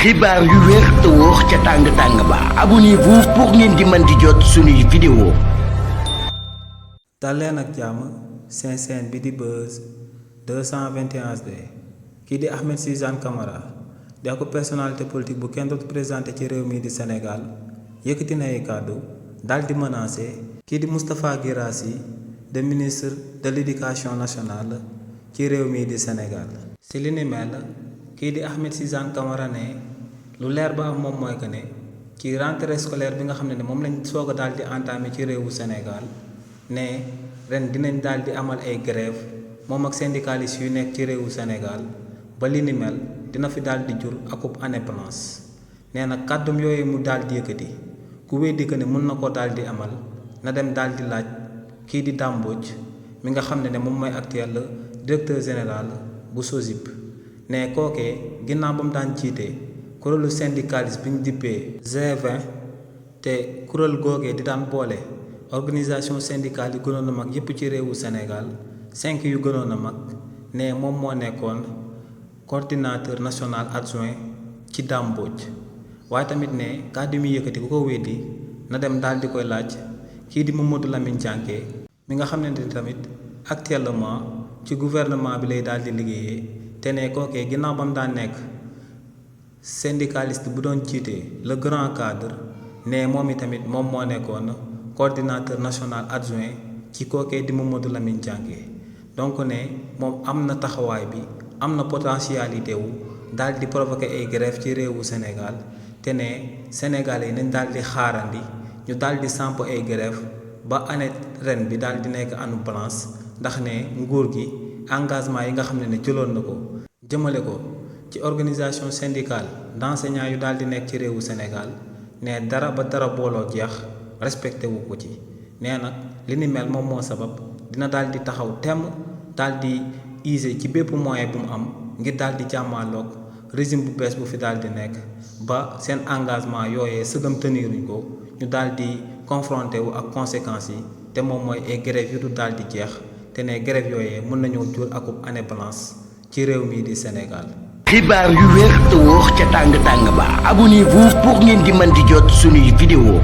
xibaar yu wér te wóor ca tàng ba abonnez-vous pour ngeen di mën di jot suñuy vidéo. dal leen ak jàmm seen chaîne bi di Buzz 221 HD kii di Ahmed Suzanne Camara di ak personnalité politique bu kenn dootu présenté ci réew mi di Sénégal yëkkati na ay kàddu daal di menacé kii di Moustapha Guirassy de ministre de l'éducation nationale ci réew mi di Sénégal. ci li ni mel kii di Ahmed Suzanne Camara ne lu leer ba am moom mooy que ne ci rentrée scolaire bi nga xam ne moom lañ soog a daal di entamé ci réewu Sénégal ne ren dinañ daal di amal ay grève moom ak syndicalistes yu nekk ci réewu Sénégal ba li ni mel dina fi daal di jur akub année blanche. nee na kàddum yooyu mu daal di yëkkati ku weddi que ne mën na ko daal di amal na dem daal di laaj kii di Dame Mbodj mi nga xam ne moom mooy actuel directeur général bu SOGIP. ne kookee ginnaaw ba mu daan jiitee kuréelu syndicaliste bi ñu dippee G20 te kuréel googee di daan boole organisation syndicale yi gënoon a mag yépp ci réewu Sénégal 5 yu gënoon a mag ne moom moo nekkoon coordinateur national adjoint ci Dame Mbodj. waaye tamit ne kàddu mi yëkkati ku ko weddi na dem daal di koy laaj kii di Mamadou Lamine Dianké mi nga xam ne tamit actuellement ci gouvernement bi lay daal di liggéeyee te ne kookee ginnaaw ba mu daan nekk syndicaliste bu doon jiitee le grand cadre ne moom itamit moom moo nekkoon coordinateur national adjoint ci kookee di Mamadou Lamine Dianké. donc ne moom am na taxawaay bi am na potentialité wu daal di provoquer ay grève ci réewu Sénégal te ne Sénégalais yi nañ daal di xaarandi ñu daal di samp ay grève ba année ren bi daal di nekk année blanche ndax ne nguur gi engagement yi nga xam ne jëloon na ko jëmale ko ci organisation syndicale d'enseignants yu daal di nekk ci réewu Sénégal ne dara ba dara booloo jeex respecté wu ko ci. nee nag li ni mel moom moo sabab dina daal di taxaw temm daal di user ci bépp moyen bu mu am ngir daal di jàmmaaloog régime bu bees bu fi daal di nekk ba seen engagement yooyee sëgam teniruñ ko ñu daal di confronté wu ak conséquences yi te moom mooy ay grève yu du daal di jeex te ne grève yooyee mën nañoo jur akub année blanche ci réew mi di Sénégal. xibaar yu wér te wóor ca tàng ba abonnez-vous pour ngeen di mën di jot suñuy vidéo.